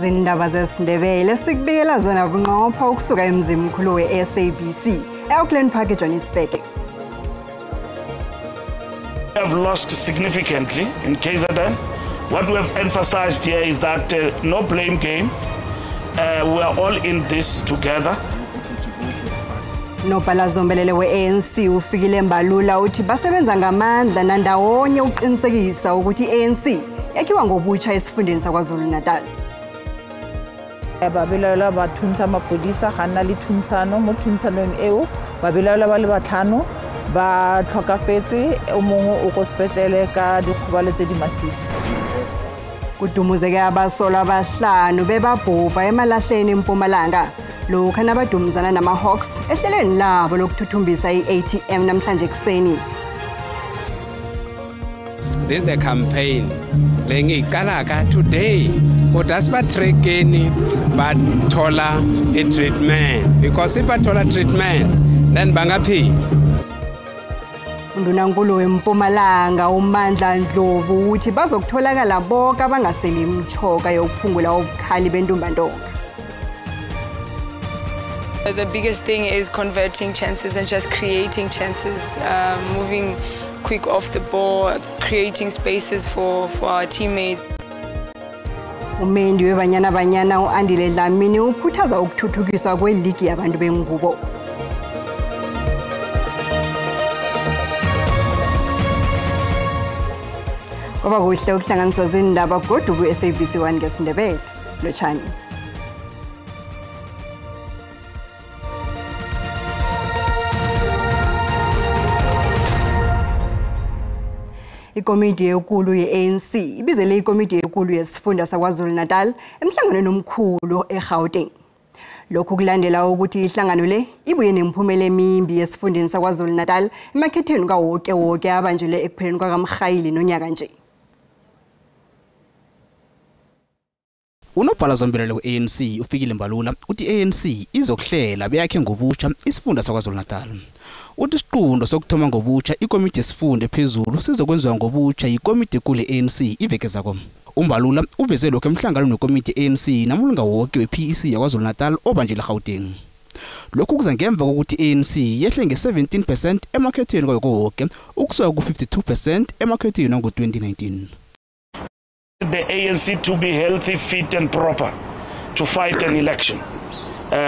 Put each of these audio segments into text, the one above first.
Zindaba zesiNdebele sikubikela zona bunqopha ukusuka emzimkhulu we-SABC e-Auckland Park eJohannesburg. We have lost significantly in KZN. What we have emphasized here is that no blame game. We are all in this together. Nobhala zombelele we-ANC uFikile Mbalula uthi basebenza ngamandla nandawonye ukuqinisekisa ukuthi i-ANC yakhiwa ngobutsha esifundeni saKwaZulu-Natal. Babelaelwa ba thuntsha mapodisa, ga nna le thuntshano. Mo thuntshanong eo babelaelwa ba le batlhano ba tlhokafetse, o mongwe o ko sepetlele ka dikgobalo tse di masisi. Kudumuzeke abasolwa abahlanu bebabhubha emalahleni eMpumalanga lokha nabadumuzana nama-Hawks ehlelweni labo lokuthuthumbisa i-ATM namhlanje ekuseni. This is the campaign lengiyiqala ka today, kodwa siba-trackeni bathola i-treatment, because if bathola treatment then bangaphila. Undunankulu weMpumalanga uMandla Ndlovu uthi bazokutholakala bonke abangaseli imthoka yokuphungula ubukhali bentumbantonga. The biggest thing is converting chances and just creating chances, moving quick off the ball, creating spaces for our teammates. Umendi weBanyana Banyana uAndile Dlamini ukhuthaza ukuthuthukiswa kweligi yabantu bengubo. Kwaba kuhle ukuhlanganiswa zindaba godu ku-SABC 1 ngesiNdebele. Lotshani. Ikomiti enkulu ye-ANC ibizele ikomiti enkulu yesifunda saKwaZulu-Natal emhlanganweni omkhulu eGauteng. Lokhu kulandela ukuthi ihlangano le ibuye nemiphumela emimbi esifundeni saKwaZulu-Natal emakhethweni kawoke woke abanjelwe ekupheleni kwakaMrhayili nonyaka nje. Unobhala zombelele we-ANC uFikile Mbalula uthi i-ANC izokuhlela beyakhe ngobutsha isifunda saKwaZulu-Natal. Uthi isiqundo sokuthoma ngobutsha ikomiti yesifunda ephezulu sizokwenziwa ngobutsha yikomiti enkulu ye-ANC iveke zako. UMbalula uveze lokhu emhlanganweni wekomiti ye-ANC namalunga wonke we-PEC yaKwaZulu-Natal obanjelwe eGauteng. Lokhu kuza ngemva kokuthi i-ANC yehle nge-17% emakhethweni kwayo wonke ukusuka ku-52% emakhethweni wango-2019. The ANC to be healthy, fit and proper to fight an election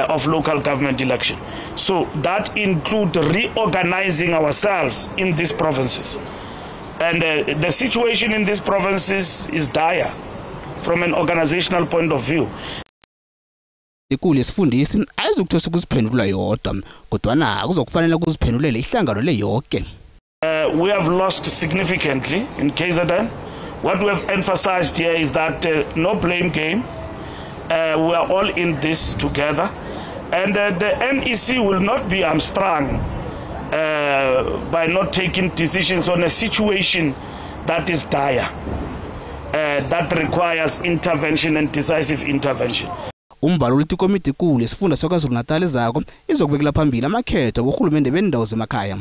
of local government election. So that includes reorganizing ourselves in these provinces. And the situation in these provinces is dire from an organizational point of view. Ikulu yesifundisi ayizukuthosa ukuziphendula yodwa, kodwana kuzokufanele kuziphendulele ihlangano le yonke. We have lost significantly in KZN. What we have emphasized here is that no blame game. We are all in this together. And the NEC will not be hamstrung by not taking decisions on a situation that is dire, that requires intervention and decisive intervention. Umbalo uthi ikomiti enkulu yesifunda saKwaZulu-Natal ezako izokubekela phambili amakhetho wohulumende bendawo zemakhaya.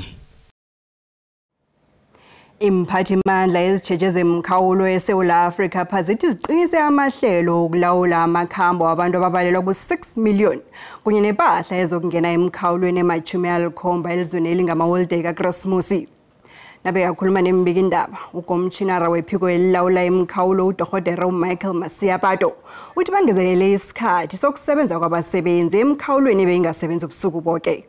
Imphathimandla ezitshetshe zemkhawulo eSewula Afrika phazithi ziqinise amahlelo okulawula amakhambo abantu ababalelwa ku-6 million kunye nempahla ezokungena emkhawulweni ema-70 elizweni elingamaholide kaKrismusi. Nabekakhuluma nembikindaba ukomshinara wephiko elilawula imikhawulo uDokotela uMichael Masiapato uthi bangezelele isikhathi sokusebenza kwabasebenzi emkhawulweni beyingasebenzi ubusuku bonke.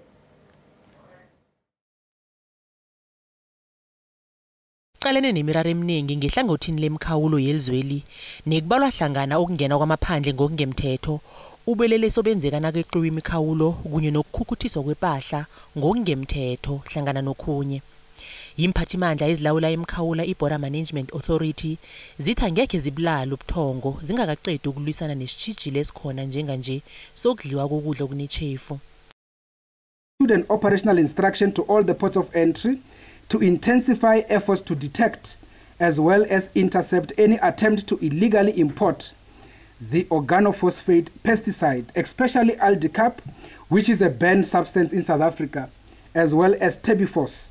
Qalene nemiraro eminingi ngehlangothini lemkhawulo yelizweli nekubalwa hlangana ukungena kwamaphandle ngokungemthetho, ubelelesi obenzeka nakeqiwa imikhawulo kunye nokukhukhuthiswa kwempahla ngokungemthetho hlangana nokhunye. Imphathimandla ezilawula imikhawulo i-Border Management Authority zithi angekhe zibulale ubuthongo zingakaqedi ukulwisana nesitjhijilo esikhona njenganje sokudliwa kokudla okunetshefu. An operational instruction to all the ports of entry to intensify efforts to detect as well as intercept any attempt to illegally import the organophosphate pesticide, especially aldicarb, which is a banned substance in South Africa, as well as terbufos.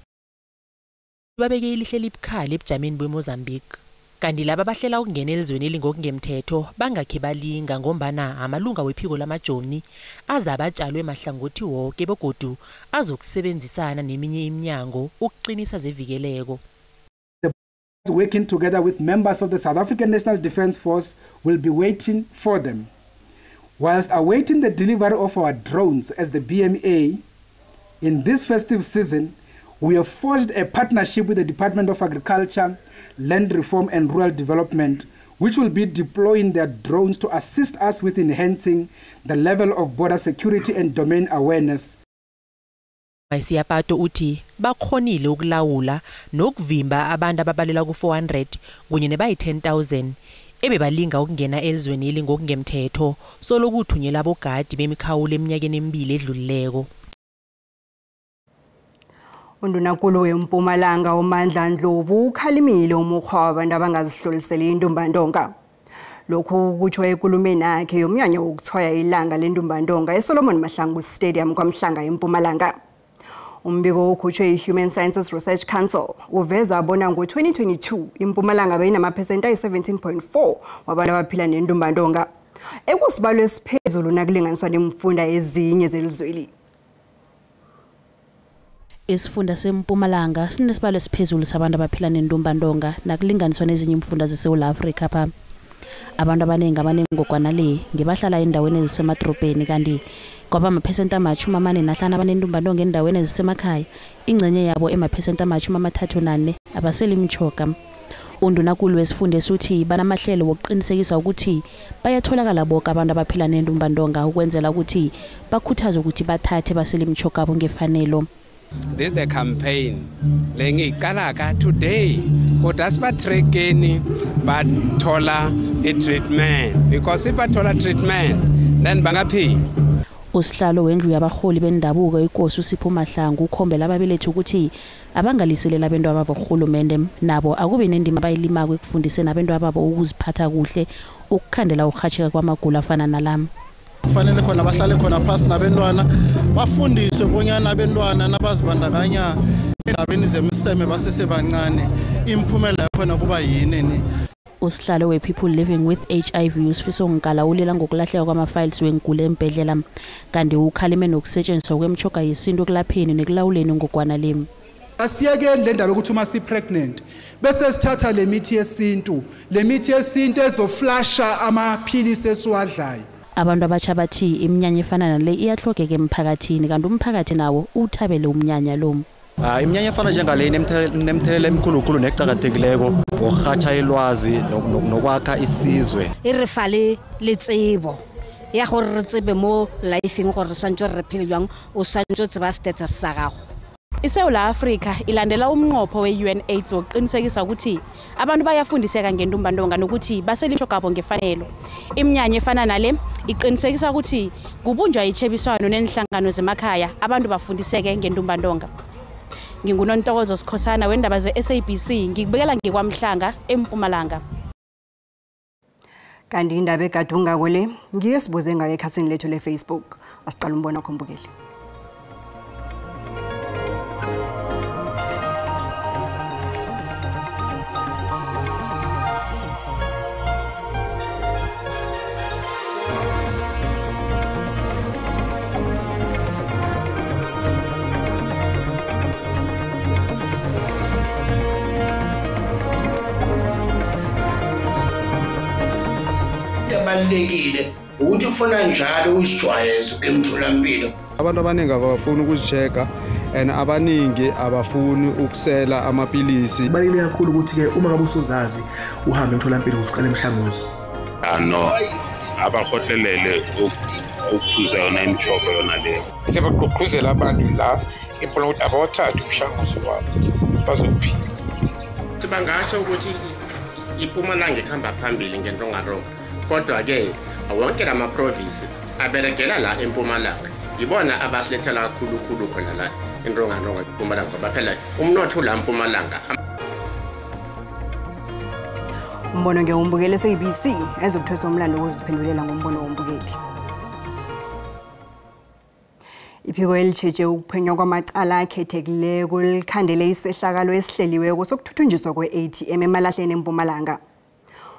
Babeke ilihle libukhali ebujameni beMozambique. Kanti laba bahlela ukungena elizweni elingokungemthetho bangakhe balinga ngombana amalunga wephiko lamajoni azabe atshalwe mahlangothi woke begodu azokusebenzisana neminye iminyango ukuqinisa zevikeleko. Working together with members of the South African National Defence Force will be waiting for them. Whilst awaiting the delivery of our drones as the BMA, in this festive season, we have forged a partnership with the Department of Agriculture, Land Reform and Rural Development, which will be deploying their drones to assist us with enhancing the level of border security and domain awareness. Siyapato uthi bakhonile ukulawula nokuvimba abantu ababalelwa ku-400 kunye nebayi-10,000 ebebalinga ukungena elizweni elingokungemthetho solokuthunyelwa abogadi bemikhawulo eminyakeni emibili edlulileko. Undunankulu weMpumalanga uMandla Ndlovu ukhalimile umukghwa wabantu abangazihloliseli intumbantonga. Lokhu kutsho ekulumeni yakhe yomnyanya wokuthwaya ilanga lentumbantonga eSolomon Mahlangu Stadium kwaMhlanga eMpumalanga. Umbiko okhutshwe yi-Human Sciences Research Council uveza bona ngo-2022 iMpumalanga beyinamaphesenti ayi-17.4 wabantu abaphila nentumbantonga, ekusibalo esiphezulu nakulinganiswa nemfunda ezinye zelizweli. Isifunda seMpumalanga sinesibalo esiphezulu sabantu abaphila nentumbantonga nakulinganiswa nezinye imfunda zeSouth Africa pha. Abantu abaningi abanengogwana le ngebahlala endaweni ezisemadrobheni kanti kwaba amaphesenti ama-45 abanentumbantonga endaweni ezisemakhaya, ingcenye yabo emaphesenti ama-34 abasela imitjhoga. Undunankulu wesifunda esuthi banamahlelo wokuqinisekisa ukuthi bayatholakala bonke abantu abaphila nentumbantonga ukwenzela ukuthi bakhuthazwe ukuthi bathathe basele imitjhoga abo ngefanelo. This is the campaign lengiyiqala ka today kodwa sibatrekeni bathola i-treatment, because if bathola treatment then bangaphila. Usihlalo wendlu yabarholi bendabuko inkosi uSipho Mahlangu ukhombela ababelethi ukuthi abangaliselela abantwana babo kurhulumende, nabo akube nendima abayilimako ekufundiseni abantwana babo ukuziphatha kuhle ukukhandela ukurhatjheka kwamagulo afana nalama. Kufanele khona bahlale khona phasi nabentwana bafundiswe bonyana abentwana nabazibandakanya endabeni zemiseme basesebancane imiphumela yakhona kuba yini ni. Usihlalo we-People Living with HIV uSifiso Nkala ulela ngokulahleka kwama-files wengula embhedlela, kanti ukhalime nokusetshenziswa kwemitshoga yesintu ekulapheni nekulawuleni ngogwana le. Asiyekeni le ndaba yokuthi uma si-pregnant bese sithatha le mithi yesintu, le mithi yesintu ezoflasha amaphilisi esiwadlayo. Abantu abatsha bathi iminyanya efana nale iyahlogeka emphakathini kanti umphakathi nawo uthabele umnyanya lo. Iminyanya efana njengale inemthelela emikhulukhulu neqakathekileko ngokurhatjha ilwazi nokwakha isizwe. E re fa le tsebo ya gore re tsebe mo lifeng gore re santse re phele jwang, o santse o tseba status sa gago. ISouth Africa ilandela umnqopho we-UNAIDS wokuqinisekisa ukuthi abantu bayafundiseka ngentumbantonga nokuthi basele imitjhoga yabo ngefanelo. Iminyanya efana nale iqinisekisa ukuthi kubunjwa itjhebiswano nenhlangano zemakhaya abantu bafundiseke ngentumbantonga. NginguNontokozo Sikhosana wendaba ze-SABC, ngikubekela ngikwamhlanga eMpumalanga. Kanti indaba egadungako le ngiyo sibuze ngayo ekhasini lethu le-Facebook. Asiqale umbono wakho mbukeli. Kubalulekile ukuthi ufuna njalo uzijwayeze emtholampilo. Abantu abaningi abafuni ukuzichecka and abaningi abafuni ukusela amapilisi. Kubaluleke kakhulu ukuthi ke uma ngabe usuzazi uhambe emtholampilo uzoqala imishanguzo. No, abahohlelele ukuphuza yona imitjhoga yona leyo. Sebagqugquzela abantu la impilo ukuthi abawathathe umshanguzo wabo bazophila. Bangasho ukuthi iMpumalanga ikhamba phambili ngentongaronga, kodwa ke wonke lama province aberegela la eMpumalanga ibona abasilethela kakhulu khona la intongaronga eMpumalanga, ngoba phela umnotho la eMpumalanga. Umbono ngewumbukeli SABC ezokuthwesa umlando wokuziphendulela ngombono wombukeli. Iphiko elitjheje ukuphenywa kwamacala akhethekileko likhandele isehlakalo esihleliweko sokuthuthunjiswa kwe-ATM emalahleni eMpumalanga.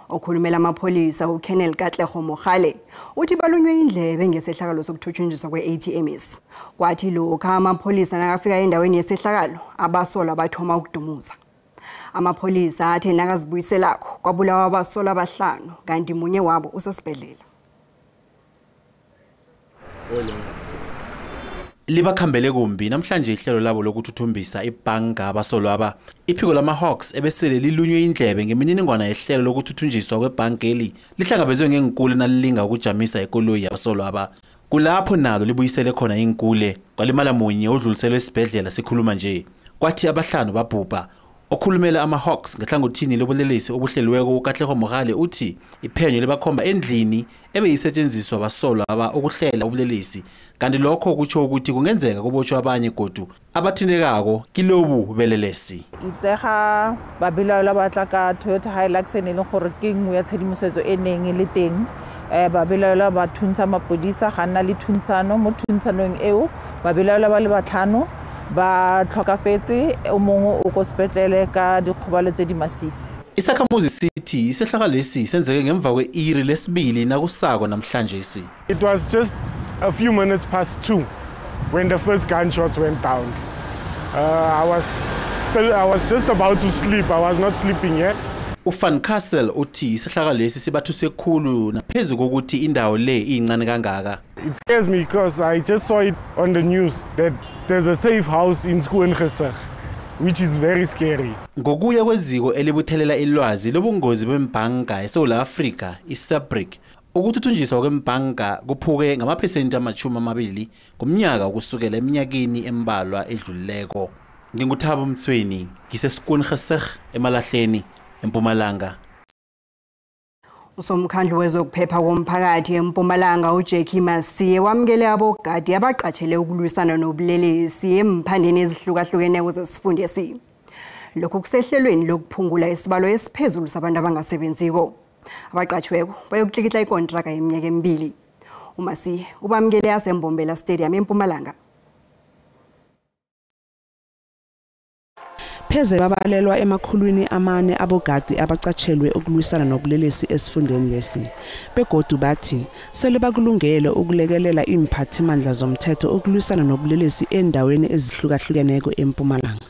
Okhulumela amapholisa uKennel Katlego Mogale uthi balunywe indlebe ngesehlakalo sokuthuthunjiswa kwe-ATMs. Kwathi lokha amapholisa nakafika endaweni yesehlakalo abasolwa bathoma ukudumuza. Amapholisa athe nakazibuyiselakho kwabulawa abasolwa abahlanu kanti munye wabo usesibhedlela. Libakhambele kumbi namhlanje ihlelo labo lokuthuthumbisa ibhanka abasolwa aba. Iphiko lama-Hawks ebesele lilunywe indlebe ngemininingwana yehlelo lokuthuthunjiswa kwebhankeli lihlangabezwe ngenkule nalilinga ukujamisa ikoloyi yabasolwa aba. Kulapho nalo libuyisele khona inkule kwalimala munye odluliselwe esibhedlela sikhuluma nje. Kwathi abahlanu babhubha. Okhulumela ama-Hawks ngehlangothini lobulelesi obuhleliweko uKatlego Mogale uthi iphenyo libakhomba endlini ebeyisetshenziswa basolwa aba ukuhlela ubulelesi, kanti lokho kutsho ukuthi kungenzeka kubotshwe abanye godu abathintekako kilobu belelesi. Itsega babelaelwa ba tla ka Toyota Hilux e ne e leng gore ke nngwe ya tshedimosetso e neng e le teng. Babelaelwa ba thuntsha mapodisa, ga nna le thuntshano. Mo thuntshanong eo babelaelwa ba le batlhano ba tlhokafetse, o mongwe o ko sepetlele ka dikgobalo tse di masisi. Isakhamuzi sithi isehlakalo lesi senzeke ngemva kwe-iri lesibili nakusako namhlanje. It was just a few minutes past 2 when the first gunshots went down. I was just about to sleep. I was not sleeping yet. uFan Castle uthi isehlakalo lesi sibathuse khulu naphezu kokuthi indawo le incane kangaka. It scares me because I just saw it on the news that there's a safe house in Skoongesig, which is very scary. Ngokuya kweziko elibuthelela ilwazi lobungozi bembhanka eSouth Africa, iSABRIC, ukuthuthunjiswa kwembhanka kuphuke ngamaphesenti 20 ngomnyaka ukusukela eminyakeni embalwa edlulileko. NginguThabo Mtsweni, ngiseSkoongesig emalahleni eMpumalanga. Usomkhandlu wezokuphepha komphakathi eMpumalanga uJackie Masiye wamukele abogadi abaqatshele ukulwisana nobulelesi emphandeni ezihlukahlukeneko zesifundesi. Lokhu kusehlelweni lokuphungula isibalo esiphezulu sabantu abangasebenziko. Abaqatshweko bayokutlikitla ikontraka yeminyaka emibili. uMasiye ubamukele aseMbombela Stadium eMpumalanga. Pheze babalelwa 400 abogadi abacatshelwe ukulwisana nobulelesi esifundeni lesi. Begodu bathi sele bakulungele ukulekelela imphathimandla zomthetho ukulwisana nobulelesi endaweni ezihlukahlukeneko eMpumalanga.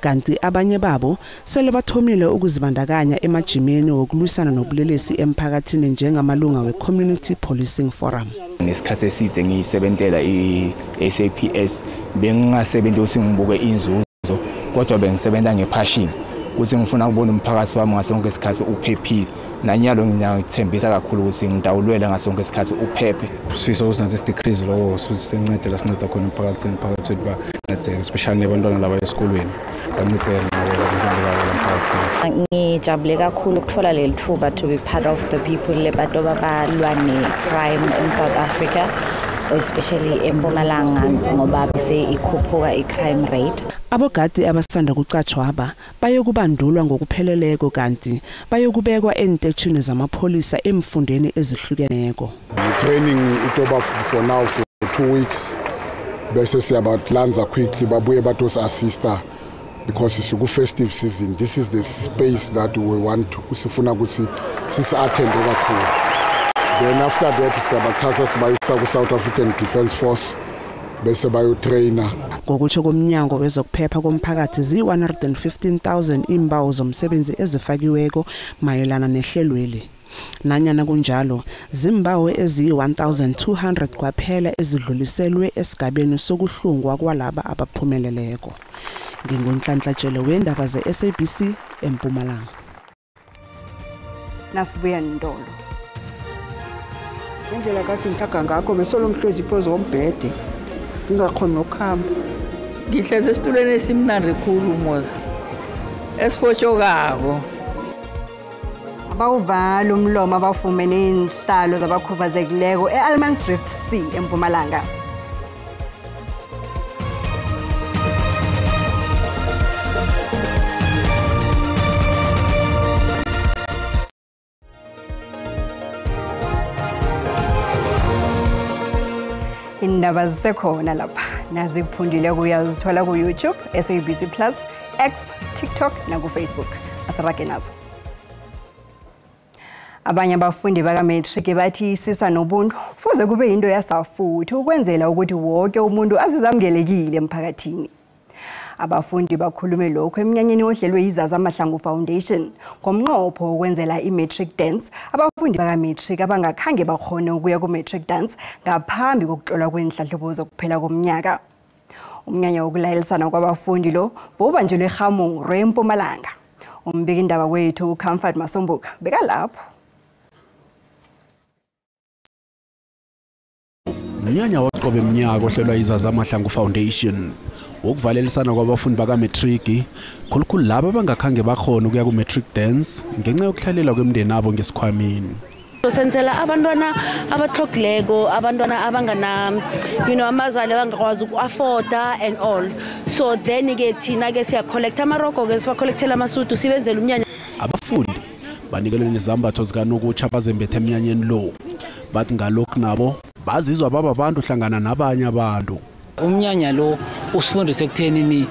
Kanti abanye babo sele bathomile ukuzibandakanya emajimeni wokulwisana nobulelesi emphakathini njengamalunga we-Community Policing Forum. Ngesikhathi eside ngiyisebentela i-SAPS, bengingasebenzi ukuthi ngibuke inzuzo, kodwa bengisebenza ngepassion ukuthi ngifuna ukubona umphakathi wami ngasonke isikhathi uphephile. Nanyalo ngiyangithembisa kakhulu ukuthi ngidawulwela ngasonke isikhathi uphephe. Sifisa ukuthi nathi sidecrease lokho sincede la sinceda khona emphakathini, phakathi bancedeke especially nabantwana laba esikolweni bancedeke nabo labantwana emphakathini. Ngijabule kakhulu ukuthola leli thuba to be part of the people lebantu abalwa ne-crime in South Africa, especially eMpumalanga ngoba bese ikhuphuka i-crime rate. Abogadi abasanda kucatshwa aba bayokubandulwa ngokupheleleko kanti bayokubekwa entetshini zamapholisa emfundeni ezihlukeneko. Training itoba for now for 2 weeks bese siyabalanza quickly babuye batos-assista because it's a festive season. This is the space that we want to sifuna ukuthi sisi-attende kakhulu. Then after that siyabathatha sibayisa ku-South African Defence Force bese bayotraina. Ngokutsho komnyango wezokuphepha komphakathi zi-115,000 imbawo zomsebenzi ezifakiweko mayelana nehlelweli. Nanyana kunjalo, zimbawo eziyi-1200 kwaphela ezidluliselwe esigabeni sokuhlungwa kwalaba abaphumeleleko. NginguNhlanhla Jele wendaba ze-SABC eMpumalanga. Nasibuya Ndolo. Indlela kade ngithaga ngakho besolo ngihlezi phezu kombhede ngingakhoni nokuhamba. Ngihlezi esitulweni esimnandi khulu Muzi, esipotshokako. Abawuvala umlomo abafumene inhlalo zabakhubazekileko e-Allemansdrift C eMpumalanga. Indaba zisekhona lapha naziphundile kuyazithola ku-YouTube, SABC Plus, X, TikTok naku-Facebook. Asirage nazo. Abanye abafundi baka-matric bathi isisa nobuntu kufuze kube into yasafuthi ukwenzela ukuthi wonke umuntu azizamkelekile emphakathini. Abafundi bakhulume lokho emnyanyeni ohlelwe yiZaza Mahlangu Foundation ngomnqopho wokwenzela i-matric dance abafundi baka-matric abangakhange bakhone ukuya ku-matric dance ngaphambi kokuhlolwa kwenhlahlubo zokuphela komnyaka. Umnyanya wokulayelisana kwabafundi lo bowubanjelwe eGamoro eMpumalanga. Umbikindaba wethu uComfort Masombuka bekalapho. Mnyanya waqobe mnyaka ohlelwa yiZaza Mahlangu Foundation wokuvalelisana kwabafundi baka-matric khulukhulu laba abangakhange bakhona ukuya ku-matric dance ngenxa yokuhlalela kwemindeni abo ngesikhwameni. Senzela abantwana abatlhogileko, abantwana abangana amazali abangakwazi uku-afforda and all. So then ke thina ke siya-collecta amaroko ke siwa-collectela amasudu sibenzele umnyanya. Abafundi banikelwe nezambatho zikanokutsha abazembethe emnyanyeni lo. Bathi ngalokhu nabo bazizwa baba abantu hlangana nabanye abantu. Umnyanya lo usifundise ekuthenini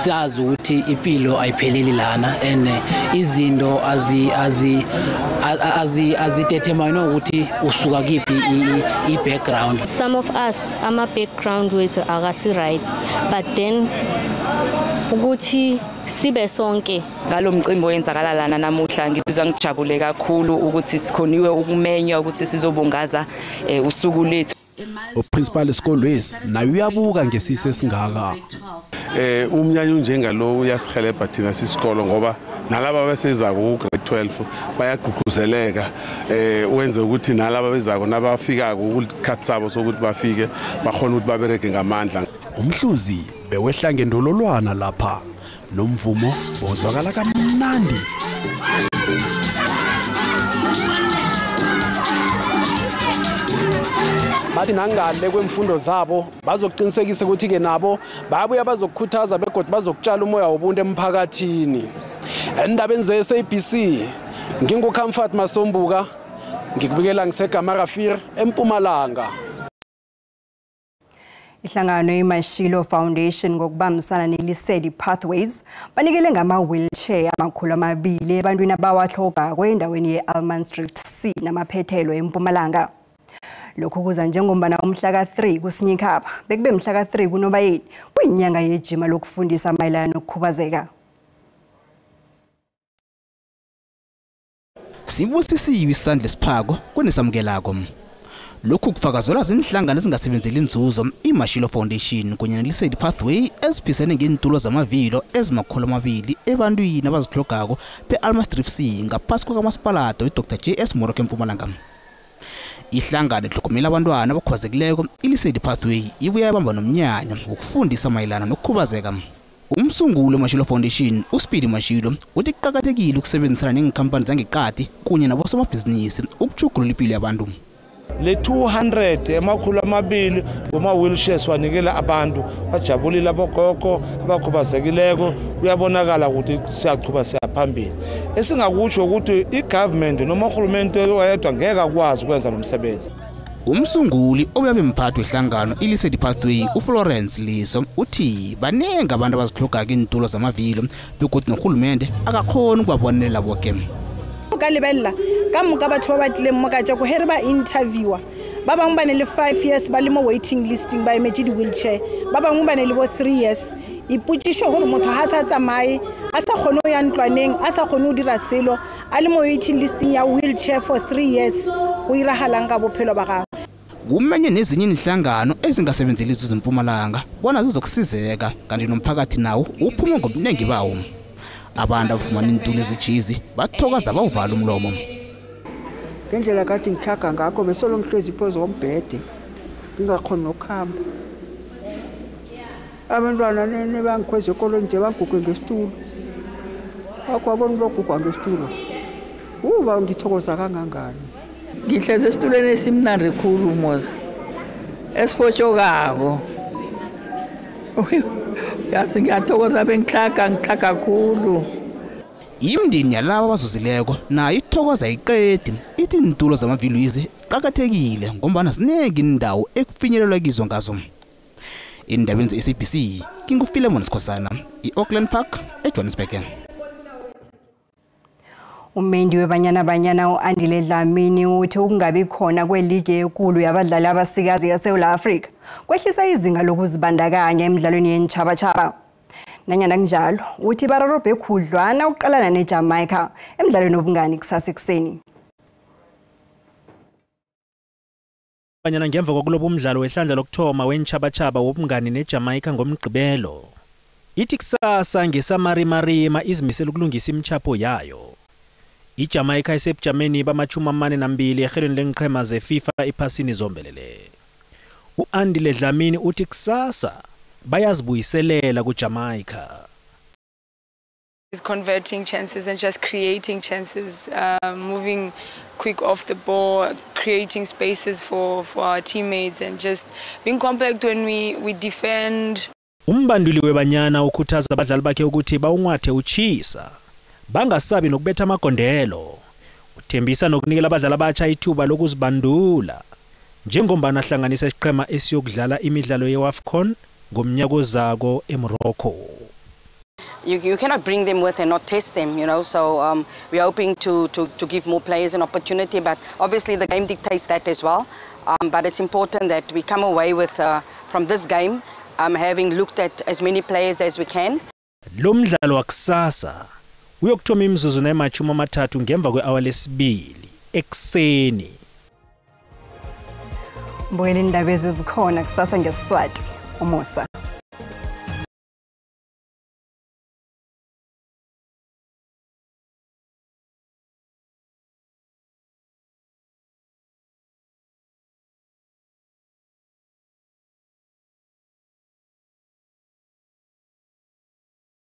siyazi ukuthi impilo ayipheleli lana and izinto azidetermine ukuthi usuka kiphi i-background. Some of us ama background wethu akasi right, but then ukuthi sibe sonke. Ngalo mcimbi oyenzakala lana namuhla ngizizwa ngijabule kakhulu ukuthi sikhoniwe ukumenywa ukuthi sizobungaza usuku lethu. Uprincipal esikolwesi naye uyabuka ngesise esingaka. Umnyanya unjengalo uyasihelebha thina sisikolo ngoba nalaba abasezako ku-grade 12 bayagqugquzeleka, wenze ukuthi nalaba bezako nabafikako kulikhathi sabo sokuthi bafike bakhona ukuthi babereke ngamandla. Umhluzi bewehla ngendololwana lapha nomvumo bozwakala kamnandi. Bathi nangale kwemfundo zabo bazokuqinisekisa ukuthi ke nabo babuya bazokukhuthaza begodwa bazokutshala umoya wobuntu emphakathini. Endabeni ze-SABC nginguComfort Masombuka ngikubikela ngiseGamarafir eMpumalanga. Ihlangano iMashilo Foundation ngokubambisana neLisedi Pathways banikele ngama-wheelchair 200 ebantwini abawatlhogako endaweni ye-Almansdrift C namaphethelo eMpumalanga. Lokhu kuza njengombana umhla ka-3 kuSinyikhaba bekube mhla ka-3 kuNobayeni kuyinyanga yejima lokufundisa mayelana nokukhubazeka. Sibusisiwe isandla esiphako kunesamukelako. Lokhu kufakazelwa zinhlangano ezingasebenzeli inzuzo iMashilo Foundation kunye neLisedi Pathway eziphisene ngeentulo zamavilo ezimakhulu ebantwini abazihlogako be-Almansdrift C ngaphasi kukamasipalata we-Dr J.S. Moroka eMpumalanga. Ihlangano etlhogomela abantwana abakhubazekileko iLisedi Pathway ibuya yabamba nomnyanya wokufundisa mayelana nokukhubazeka. Umsunguli weMashilo Foundation uSpeedy Mashilo uthi kuqakathekile ukusebenzisana neenkhampani zangeqadi kunye nabosomabhizinisi ukutjhugulula impilo yabantu. Le 200 emakhulu amabili kuma-wheelchairs wanikela abantu bajabulile abogogo abakhubazekileko. Kuyabonakala ukuthi siyachuba siyaphambili. Esingakutsho ukuthi i-government noma urhulumente oyedwa ngeke akwazi ukwenza lo msebenzi. Umsunguli obuyabe mphathi wehlangano iLisedi Pathway uFlorence Liso uthi baningi abantu abazihlogako iintulo zamavilo begodu norhulumente akakhoni ukubabonelela boke. Ka lebella ka moka batho ba ba tlileng mo kajako he re ba interviewer ba bangwe ba ne le 5 years ba le mo waiting listing ba emetse di-wheelchair, ba bangwe ba ne le bo 3 years. Ipotsiše gore motho ha sa tsamaye, a sa kgone go ya ntlwaneng, a sa kgone go dira selo, a le mo waiting listing ya wheelchair for 3 years, go iragalang ka bophelo ba gagwe. Kumenye nezinye inhlangano ezingasebenzeli inzuzo eMpumalanga bona zizokusizeka kanti nomphakathi nawo uphume ngobunengi bawo. Abantu abafumana iintulo ezijizi bathokoza bawuvala umlomo. Ngendlela kade ngitlhaga ngakho besolo ngihlezi phezu kombhede ngingakhoni nokuhamba. Abantwana nebangikhweza ekolweni nje banguge ngesitulo. Akwabona lokugugwa ngesitulo. Uba ngithokoza kangangani. Ngihlezi esitulweni esimnandi khulu mos. Esifotshokako. Yazi ngiyathokoza bengitlhaga ngitlhaga kakhulu. Imindeni yalabo abazuzileko nayo ithokoza iqedi ithi iintulo zamavilo izi ziqakathekile ngombana zinengi indawo ekufinyelelwa kizo ngazo. Endabeni ze-SABC nginguPhilemon Sikhosana, i-Auckland Park, eJohannesburg. Umendi weBanyana Banyana u-Andile Dlamini uthi ukungabi khona kweligi enkulu yabadlali abasikazi yaseSouth Africa kwehlisa izinga lokuzibandakanya emidlalweni yentjhabatjhaba. Nanyana kunjalo, uthi bararobhe khudlwana ukuqalana neJamaica emidlalweni wobungani kusasa ekuseni. Banyana ngemva kokuloba umdlalo wehlandla lokuthoma wentjhabatjhaba wobungani neJamaica ngomgqibelo. Ithi kusasa ngesamarimarima izimisele ukulungisa imchapho yayo. IJamaica isebujameni bama-42 ehlelweni leenqhema zeFIFA ephasini zombelele. U-Andile Dlamini uthi kusasa bayazibuyiselela kuJamaica. Is converting chances and just creating chances, moving quick off the ball, creating spaces for our teammates and just being compact when we defend. Umbanduli weBanyana ukhuthaza abadlali bakhe ukuthi bawunwathe uchisa, bangasabi nokubetha amagondelo. Uthembisa nokunikela abadlali abatsha ithuba lokuzibandula njengombana ahlanganisa isiqhema esiyokudlala imidlalo ye-WAFCON ngomnyaka ozako eMorocco. You cannot bring them with and not test them. So we're hoping to give more players an opportunity, but obviously the game dictates that as well. But it's important that we come away with from this game having looked at as many players as we can. Lo mdlalo wakusasa uyokuthoma imizuzu nayi-30 ngemva kwe-awa lesibili ekuseni. Mbukela indaba ezikhona kusasa ngeSiswati. Umusa.